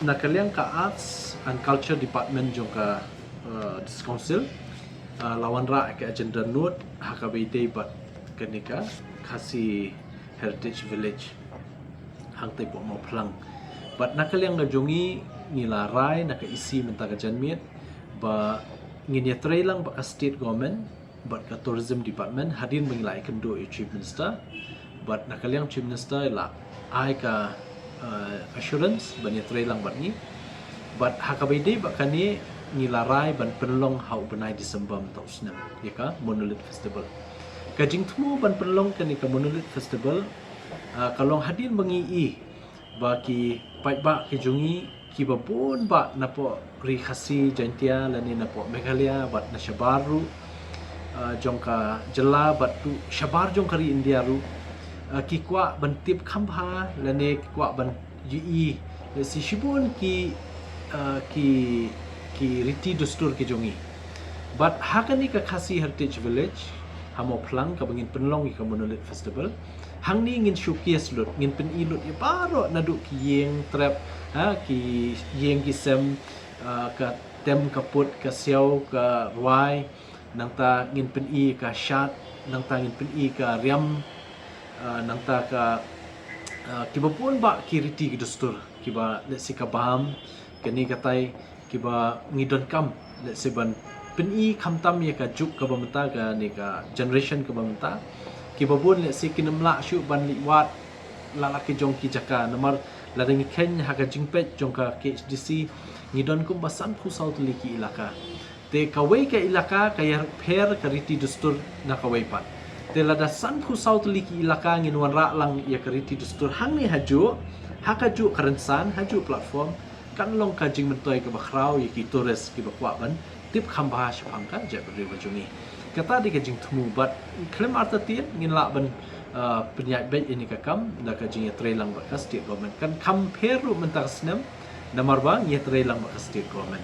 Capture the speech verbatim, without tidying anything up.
Na ka liang ka Arts and Culture Department jong ka uh, District Council uh, la wanrah ka agenda note ha kaba ïadei bad kane ka Khasi Heritage Village hangtei hapoh Mawphlang. Bad na ka liang ka jong ngi, ngi la rai na ka E C mynta ka janmiet ba ngin ïatrei lang bad ka State Government bad ka Tourism Department hadien ba ngi la ïakynduh ïa u Chief Minister. Bad na ka liang Chief Minister i la ai ka uh, assurance ban ïatrei lang bad ngi. Bad ha kaba ïadei bad kane, ngi la rai ban pynlong ha u bnai December mynta u snem ïa ka Monolith Festival. Ka jingthmu ban pynlong kane ka Monolith Festival uh, ka long hadien ba ngi i ba ki paidbah ki jong ngi kiba bun bah napoh Ri Khasi Jaintia lane napoh Meghalaya bad na shabar ruh uh, jong ka jylla bad ruh shabar jong ka ri India ruh uh, ki kwah ban tip kham bha lane ki kwah ban ïohi lehse shibun ki uh, ki ki riti dustur ki jong ngi. Bad ha kane ka Khasi Heritage Village ha Mawphlang kaba ngin pynlong ïa ka Monolith Festival, hangne ngin showcase lut, ngin pyni lut ïa baroh naduh ki ïing trep, ha, ki ïing ki sem, uh, ka tem ka put, ka siaw ka rwai, nangta ngin pyni ka shad, nangta ngin pyni ka riam, uh, nangta ka uh, kiba bun bah ki riti ki dustur kiba lehse ka bam kane katai kiba ngi donkam lehse ban pyni khamtam ïa ka juk kaba mynta, kane ka generation kaba mynta. Kiba bun lehse kin ym lah shuh ban leit wad la la ki jong ki jaka namar lada ngi kheiñ ha ka jingpeit jong ka K H D C ngi don kumba sanphew saw tylli ki ilaka. Te kawei ka ilaka ka ïapher ka riti dustur na kawei pat. Te lada sanphew saw tylli ki ilaka ngin wanrah lang ïa ka riti dustur hangne hajuh, ha kajuh ka rynsan, hajuh platform, kan long ka jingmyntoi kaba khraw ïa ki tourist kiba kwah ban tip kham bha shaphang ka jaitbynriew ka jong ngi. Kata dei ka jingthmu bad khlem artatien ngin lah ban uh, pynïaid beit ïa kane ka kam da ka jingïatrei lang bad ka State Government. Kan kham pher ruh mynta ka snem namar ba ngi ïatrei lang bad ka State Government.